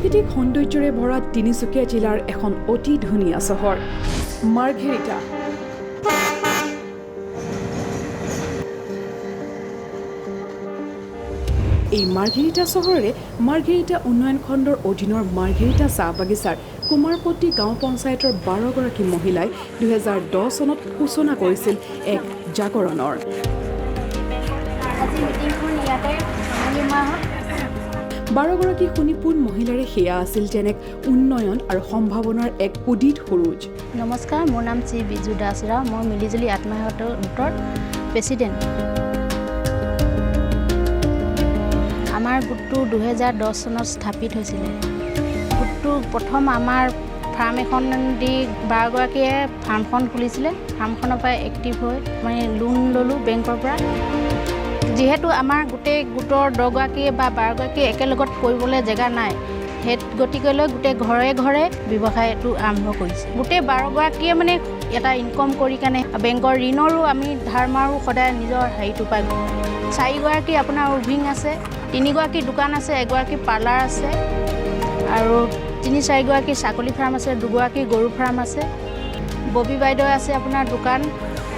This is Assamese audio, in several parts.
প্ৰাকৃতিক সৌন্দৰ্যৰে ভৰা তিনিচুকীয়া জিলাৰ এখন অতি ধুনীয়া চহৰ মাৰ্ঘেৰিটা। এই মাৰ্ঘেৰিটা চহৰৰে মাৰ্ঘেৰিটা উন্নয়ন খণ্ডৰ অধীনৰ মাৰ্ঘেৰিটা চাহ বাগিচাৰ কুমাৰপট্টি গাঁও পঞ্চায়তৰ 12গৰাকী মহিলাই 2010 চনত সূচনা কৰিছিল এক জাগৰণৰ। আজি মিটিংখন ইয়াতে সামৰণি মৰা হ'ল। 12গৰাকী সুনিপুণ মহিলাৰে সেয়া আছিল যেন এক উন্নয়ন আৰু সম্ভাৱনাৰ এক উদিত সুৰুজ। নমস্কাৰ, মোৰ নাম শ্ৰী বিজু দাস ৰাও। মই মিলিজুলি আত্মসহায়ক গোটৰ প্ৰেচিডেণ্ট। আমাৰ গোটটো 2010 চনত স্থাপিত হৈছিলে। গোটটো প্ৰথম আমাৰ ফাৰ্ম এখন দি 12গৰাকীয়ে ফাৰ্মখন খুলিছিলে। ফাৰ্মখনৰ পৰাই এক্টিভ হৈ মানে লোন ল'লোঁ বেংকৰ পৰা। যিহেতু আমাৰ গোটেই গোটৰ 10গৰাকীয়ে বা 12গৰাকীয়ে একেলগত কৰিবলৈ জেগা নাই, সেই গতিকেলৈ গোটেই ঘৰে ঘৰে ব্যৱসায়টো আৰম্ভ কৰিছে। গোটেই 12গৰাকীয়ে মানে এটা ইনকম কৰি কাৰণে বেংকৰ ঋণৰো আমি ধাৰ মাৰোঁ সদায় নিজৰ হেৰিটো পাই। চাৰিগৰাকী আপোনাৰ উইভিং আছে, তিনিগৰাকী দোকান আছে, এগৰাকী পাৰ্লাৰ আছে আৰু তিনি চাৰিগৰাকী ছাগলী ফাৰ্ম আছে, দুগৰাকী গৰু ফাৰ্ম আছে। ববী বাইদেউ আছে আপোনাৰ দোকান।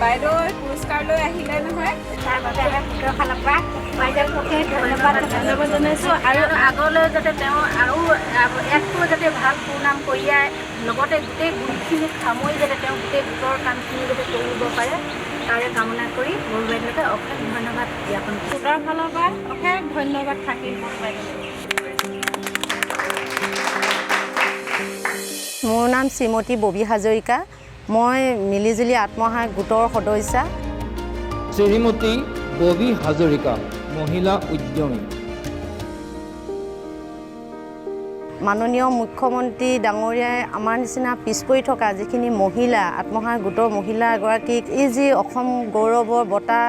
বাইদেউ পুৰস্কাৰ লৈ আহিলে নহয়। তাৰ বাবে আমি গোটৰ ফালৰ পৰা বাইদেউক অশেষ ধন্যবাদ ধন্যবাদ জনাইছোঁ আৰু আগলৈ যাতে তেওঁ আৰু ইয়াতকৈ যাতে ভাল সুনাম কঢ়িয়াই, লগতে গোটেই গোটখিনিক সামৰি যাতে তেওঁ গোটেই গোটৰ কামখিনি যাতে কৰিব পাৰে, তাৰে কামনা কৰি ববী বাইদেউকে অশেষ ধন্যবাদ জ্ঞাপন কৰিছোঁ। গোটৰ ফালৰ পৰা অশেষ ধন্যবাদ থাকিল ববী বাইদেউ। মোৰ নাম শ্ৰীমতী ববী হাজৰিকা। মই মিলিজুলি আত্মসহায়ক গোটৰ সদস্যা। শ্ৰীমতী ববী হাজৰিকা, মহিলা উদ্যমী। মাননীয় মুখ্যমন্ত্ৰী ডাঙৰীয়াই আমাৰ নিচিনা পিছ পৰি থকা যিখিনি মহিলা আত্মসহায়ক গোটৰ মহিলা এগৰাকীক এই যি অসম গৌৰৱৰ বঁটা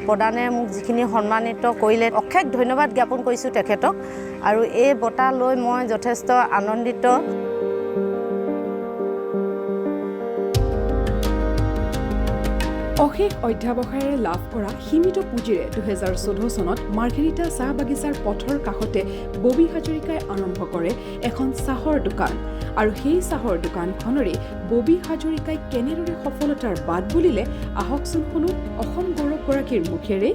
প্ৰদানেৰে মোক যিখিনি সন্মানিত কৰিলে, অশেষ ধন্যবাদ জ্ঞাপন কৰিছোঁ তেখেতক। আৰু এই বঁটা লৈ মই যথেষ্ট আনন্দিত। অশেষ অধ্যাৱসায়েৰে লাভ কৰা সীমিত পুঁজিৰে 2014 চনত মাৰ্ঘেৰিটা চাহ বাগিচাৰ পথৰ কাষতে ববী হাজৰিকাই আৰম্ভ কৰে এখন চাহৰ দোকান। আৰু সেই চাহৰ দোকানখনৰে ববী হাজৰিকাই কেনেদৰে সফলতাৰ বাট বুলিলে, আহকচোন শুনো অসম গৌৰৱগৰাকীৰ মুখেৰে।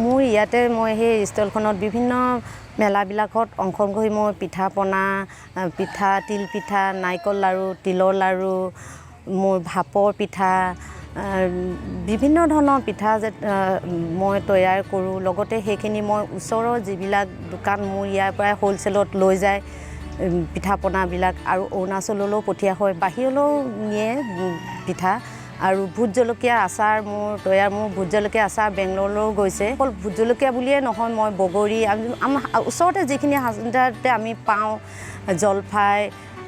মোৰ ইয়াতে মই সেই ষ্টলখনত বিভিন্ন মেলাবিলাকত অংশগ্ৰহণ কৰি মই পিঠা পনা, পিঠা, তিল পিঠা, নাৰিকল লাড়ু, তিলৰ লাড়ু, মোৰ ভাপৰ পিঠা, বিভিন্ন ধৰণৰ পিঠা যে মই তৈয়াৰ কৰোঁ। লগতে সেইখিনি মই ওচৰৰ যিবিলাক দোকান মোৰ ইয়াৰ পৰাই হ'লচেলত লৈ যায় পিঠা পনাবিলাক আৰু অৰুণাচললৈও পঠিওৱা হয়, বাহিৰলৈও নিয়ে পিঠা। আৰু ভোট জলকীয়া আচাৰ মোৰ তৈয়াৰ, মোৰ ভোট জলকীয়া আচাৰ বেংগলৰলৈও গৈছে। অকল ভোট জলকীয়া বুলিয়ে নহয়, মই বগৰী, আমাৰ ওচৰতে যিখিনি সাধাৰণতে আমি পাওঁ, জলফাই,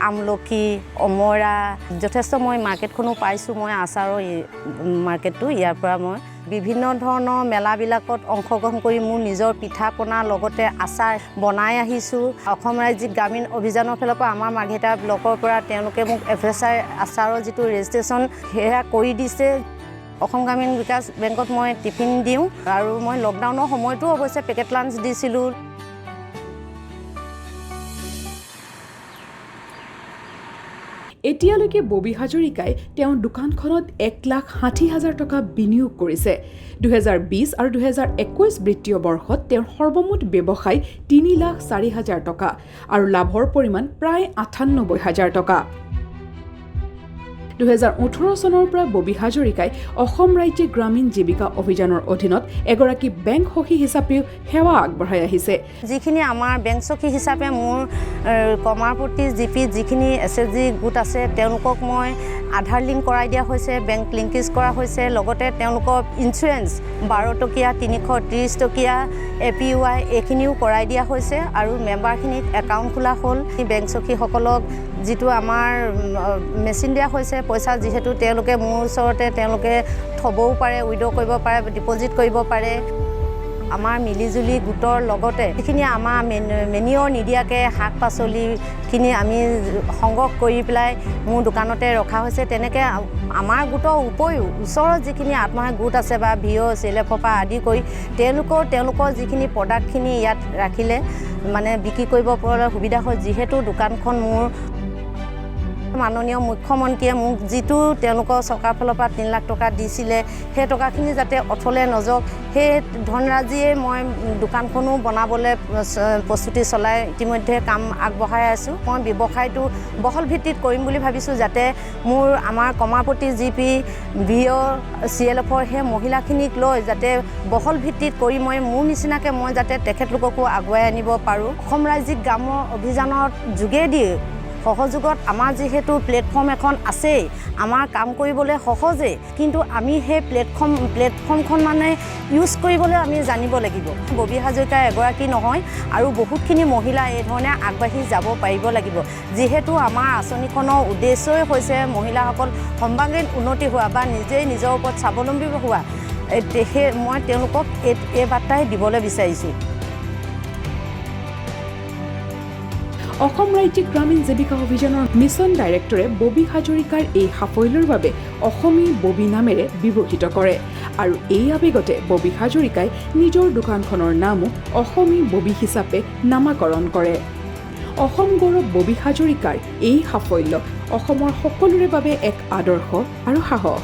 আমলখি, অমৰা, যথেষ্ট মই মাৰ্কেটখনো পাইছোঁ। মই আচাৰৰ মাৰ্কেটটো ইয়াৰ পৰা মই বিভিন্ন ধৰণৰ মেলাবিলাকত অংশগ্ৰহণ কৰি মোৰ নিজৰ পিঠা পনা লগতে আচাৰ বনাই আহিছোঁ। অসম ৰাজ্যিক গ্ৰামীণ অভিযানৰ ফালৰ পৰা আমাৰ মাৰ্ঘেৰিটা ব্লকৰ পৰা তেওঁলোকে মোক এফ এছ I আচাৰৰ যিটো ৰেজিষ্ট্ৰেশ্যন সেয়া কৰি দিছে। অসম গ্ৰামীণ বিকাশ বেংকত মই টিফিন দিওঁ আৰু মই লকডাউনৰ সময়তো অৱশ্যে পেকেট লাঞ্চ দিছিলোঁ। এতিয়ালৈকে ববী হাজৰিকাই তেওঁৰ দোকানখনত 1,60,000 টকা বিনিয়োগ কৰিছে। 2020 আৰু 2021 বিত্তীয় বৰ্ষত তেওঁৰ সৰ্বমুঠ ব্যৱসায় 3,04,000 টকা আৰু লাভৰ পৰিমাণ প্ৰায় 98,000 টকা। 2018 চনৰ পৰা ববী হাজৰিকাই অসম ৰাজ্যিক গ্ৰামীণ জীৱিকা অভিযানৰ অধীনত এগৰাকী বেংক সখী হিচাপেও সেৱা আগবঢ়াই আহিছে। যিখিনি আমাৰ বেংক সখী হিচাপে মোৰ কমাৰপট্টি জি পিত যিখিনি এছ এছ জি গোট আছে, তেওঁলোকক মই আধাৰ লিংক কৰাই দিয়া হৈছে, বেংক লিংকেজ কৰা হৈছে। লগতে তেওঁলোকৰ ইঞ্চুৰেঞ্চ 12 টকীয়া, 330 টকীয়া, এ পি ৱাই এইখিনিও কৰাই দিয়া হৈছে আৰু মেম্বাৰখিনিক একাউণ্ট খোলা হ'ল। বেংক সখীসকলক যিটো আমাৰ মেচিন দিয়া হৈছে পইচা, যিহেতু তেওঁলোকে মোৰ ওচৰতে তেওঁলোকে থ'বও পাৰে, উইড্ৰ কৰিব পাৰে, ডিপ'জিট কৰিব পাৰে। আমাৰ মিলিজুলি গোটৰ লগতে যিখিনি আমাৰ মেনিয়ৰ নিদিয়াকৈ শাক পাচলিখিনি আমি সংগ্ৰহ কৰি পেলাই মোৰ দোকানতে ৰখা হৈছে। তেনেকৈ আমাৰ গোটৰ উপৰিও ওচৰত যিখিনি আত্মসহায়ক গোট আছে বা ভি অ' চি এল এফৰ পৰা আদি কৰি তেওঁলোকৰ যিখিনি প্ৰডাক্টখিনি ইয়াত ৰাখিলে মানে বিক্ৰী কৰিব পৰা সুবিধা হয়। যিহেতু দোকানখন মোৰ মাননীয় মুখ্যমন্ত্ৰীয়ে মোক যিটো তেওঁলোকৰ চৰকাৰৰ ফালৰ পৰা 3 লাখ টকা দিছিলে, সেই টকাখিনি যাতে অথলে নযাওক, সেই ধনৰাজিয়ে মই দোকানখনো বনাবলৈ প্ৰস্তুতি চলাই ইতিমধ্যে কাম আগবঢ়াই আছোঁ। মই ব্যৱসায়টো বহল ভিত্তিত কৰিম বুলি ভাবিছোঁ, যাতে মোৰ আমাৰ কমাৰপতি জি পি, ভি অ', চি এল এফৰ সেই মহিলাখিনিক লৈ যাতে বহল ভিত্তিত কৰি মই মোৰ নিচিনাকৈ মই যাতে তেখেতলোককো আগুৱাই আনিব পাৰোঁ। অসম ৰাজ্যিক গ্ৰাম্য অভিযানৰ যোগেদি সহযোগত আমাৰ যিহেতু প্লেটফৰ্ম এখন আছেই, আমাৰ কাম কৰিবলৈ সহজেই, কিন্তু আমি সেই প্লেটফৰ্মখন মানে ইউজ কৰিবলৈ আমি জানিব লাগিব। ববী হাজৰিকা এগৰাকী নহয়, আৰু বহুতখিনি মহিলা এই ধৰণে আগবাঢ়ি যাব পাৰিব লাগিব। যিহেতু আমাৰ আঁচনিখনৰ উদ্দেশ্যই হৈছে মহিলাসকল সৰ্বাংগীন উন্নতি হোৱা বা নিজেই নিজৰ ওপৰত স্বাৱলম্বী হোৱা, সেই মই তেওঁলোকক এই বাৰ্তাই দিবলৈ বিচাৰিছোঁ। অসম ৰাজ্যিক গ্ৰামীণ জীৱিকা অভিযানৰ মিছন ডাইৰেক্টৰে ববী হাজৰিকাৰ এই সাফল্যৰ বাবে অসমী ববী নামেৰে বিভূষিত কৰে আৰু এই আৱেগতে ববী হাজৰিকাই নিজৰ দোকানখনৰ নামো অসমী ববী হিচাপে নামাকৰণ কৰে। অসম গৌৰৱ ববী হাজৰিকাৰ এই সাফল্য অসমৰ সকলোৰে বাবে এক আদৰ্শ আৰু সাহস।